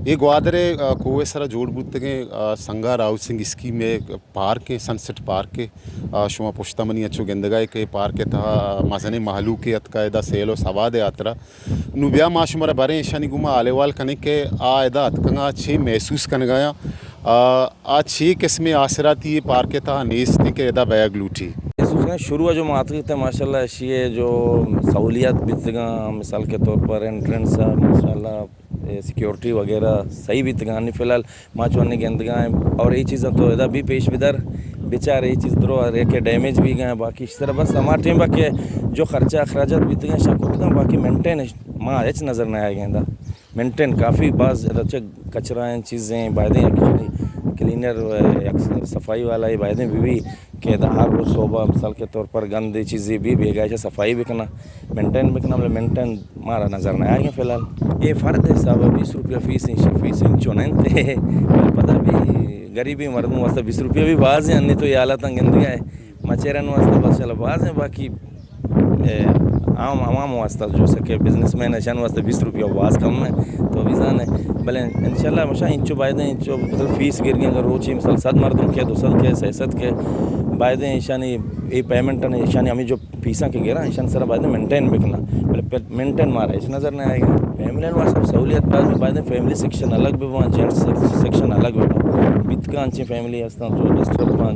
اے گوادر ءِ، آ، کوہ ءِ سرا جوڑ بوتگیں، آ، سنگار ہاؤسنگ اسکیم ءِ پارک ءِ، سن سیٹ پارک ءِ، آ، شما پشتا منی انچو گندگا ئے کہ پارک ءِ تہا مزنیں مہلوکے اتکا ادا سیل و سواد ءِ ہاترا۔ نوں بیا ما شمارا بریں ایشانی گوما حال احوال کنیں کہ آ ادا اتکگاں چے محسوس کنگایاں، آ، آ چے قسمیں آسراتی اے پارک ءِ تہا نیست کہ ادا بیگ لوٹی۔ محسوس کنیں شروع ءَ جو ما اتکگ اتیں ماشاءاللہ اشی ءِ جو سہولیات بیتگاں، مثال کے طور پر انٹرنس ءَ ماشاءاللہ اے سیکیورٹی وغیرہ صحیح بیتگاں۔ انی فی الحال ما چو انی گندگا ایں اور اے چیزاں تو ادا بھی پیش بدار، بچار اے چیز درو ہر ایک ڈیمیج بیگا ایں، باقی اس طرح بس ہما ٹائم کہ جو خرچہ اخراجات بیتگاں شاہ کتگاں، باقی مینٹین ما ہچ نظر نہ آئے گا۔ مینٹین کافی باز ادا چہ کچرا ایں، چیزیں بایدیں یک کلینر، یک صفائی والا اے بایدیں بی بی کہ ادا ہر روز صبح مثال کے طور پر گندے چیزے بھی بیگا چہ صفائی بکنا، مینٹین بکنا، بلے مینٹین مارا نظر نہ آئے گا فی الحال۔ اے فرد حساب بیست روپیہ فیس ایں، شی فیس ایں چونیں تے پدا بھی غریبی مردم واسطہ بیست روپیہ بھی باز ایں، انی تو اے حالتاں گندگا اے مچیرن واسطہ بس چلو باز ایں، باقی اے، عام عوام واسطہ جو سکے بزنس مین اشان واسطہ بیست روپیہ باز کم ایں، تو بھی زانے۔ بلے انشاءاللہ مشا انچو بایدیں، انچو مثال فیس گرگیں، اگر روچی مثال صد مردم کے، دو سد کے، سئے سد کے، بایدیں اشانی اے پیمنٹ نے، اشانی ہمیں جو فیساں کہ گراں اشان سرا بایدیں مینٹین بکنا، بلے پہ-، مینٹین مارا اس نظر نہ آئے گا۔ فیملی واسطہ سہولیت باز بایدیں، فیملی سیکشن الگ بباں، جینٹس سیکشن الگ بباں، بیتکاں انچیں فیملی ہستاں تو ڈسٹرب باں،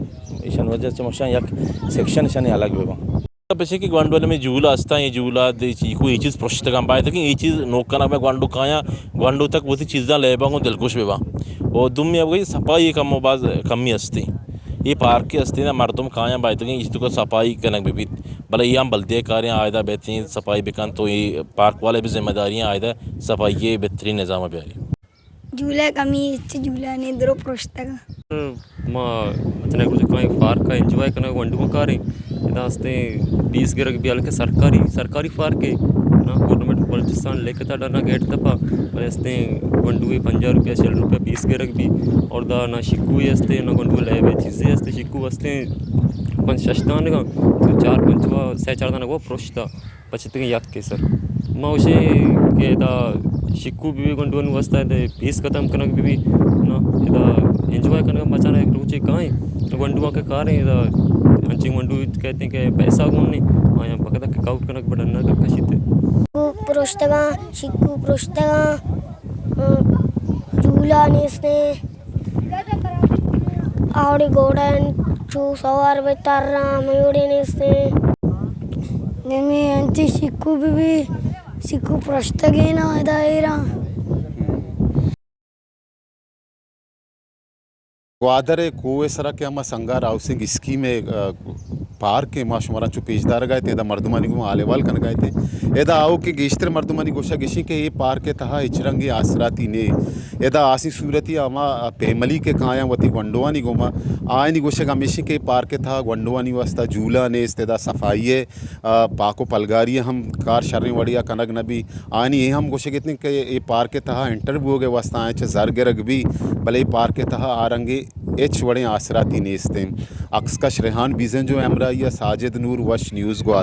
اشان وجہ چہ مشا یک سیکشن اشانی الگ بباں۔ پچے کہ گونڈو میں جولا ہستاں، یہ جولا دے چی کو یہ چیز پرشتگاں، باید کہ یہ چیز نوک کنگ میں گونڈو کایاں، گونڈو تک وتی چیزاں لیباں گوں دلگوش بباں۔ و دومی اب گئی صفائی کم و باز کمی ہستی۔ یہ پارک ہستی نا، مردم کایاں باید کہ یہ تو صفائی کنگ ببیت۔ بلے یہ ہم بلدیہ کاریاں آیدا بہترین صفائی بکن تو یہ پارک والے بھی ذمہ داریاں آیدا صفائی کے بہترین نظام بیاری۔ جولا کمی، ہچ جولا نے درو پرشتگ۔ ما اتنے روز کائیں پارک ءَ انجوائے کنگ گونڈو کاریں۔ ادا ہستیں پیس گرگ بھی حالانکہ سرکاری، سرکاری پارک ہے نا، گورنمنٹ بلوچستان لکھتا ڈرنا گیٹ تپا، پر ہستیں گونڈو پنجاہ روپیہ، چل روپیہ پیس گرگ بھی، اور دا نہ شکو ہی ہستے، نہ گونڈو لیب ہے، چیزیں ہستے، شکو ہستے پنچ شش دانگا، تو چار پنچ وا، سہ چار دانگ وہ پرشتا۔ پچتگیں یک کے سر۔ ما گوشیں کہ ادا شکو بی بی گونڈوانی واسطہ دے پیس ختم کنگ بی بی۔ نا، ادا انجوائے کنگ بچانا یک روچے کائیں۔ گونڈواں کے کاریں ادا انچیں گونڈو کہتے ہیں کہ پیسہ گون نہیں۔ آیا بقدا کک آؤٹ کنگ بڑا نہ کشیتے۔ شکو پروشتگاں، شکو پروشتگاں، جولا نیستیں۔ آوڑی گھوڑا انت، چو سوار بہ تراں، ہمے وڑے نیستیں۔ نمی انتی شکو بہ بی، شکو پرشتگیں نا ادا ایراں۔ گوادر ءِ کوہ ءِ سرا کہ ہما سنگار ہاؤسنگ اسکیم ءِ، آ، پارک ءَ ما شمارا چو پیش دارگا اتیں، ادا مردمانی گوما حال احوال کنگا اتیں۔ ادا آؤکیں گیشتر مردمانی گوشگ اش انت کہ اے پارک ءِ تہا ہچ رنگیں آسراتی نے۔ ادا آسیں صورتی ہما پیملی کہ کایاں وتی گونڈوانی گوما، آیانی گوشگ ہمیش انت کہ اے پارک ءِ تہا گونڈوانی واسطہ جولا نیست، ادا صفائی ءِ، آ، پاک و پلگاری ءِ ہم کار شریں وڑے ءَ کنگ نہ بی۔ آیانی اے ہم گوشگ اتیں کہ اے پارک ءِ تہا انٹر بوگ ءِ واسطہ آیاں چہ زر گرگ بی، بلے اے پارک ءِ تہا آ رنگیں ہچ وڑیں آسراتی نیست انت۔ عکس کش ریحان بیزنجو ءِ ہمراہی ءَ ساجد نور، وش نیوز گوادر۔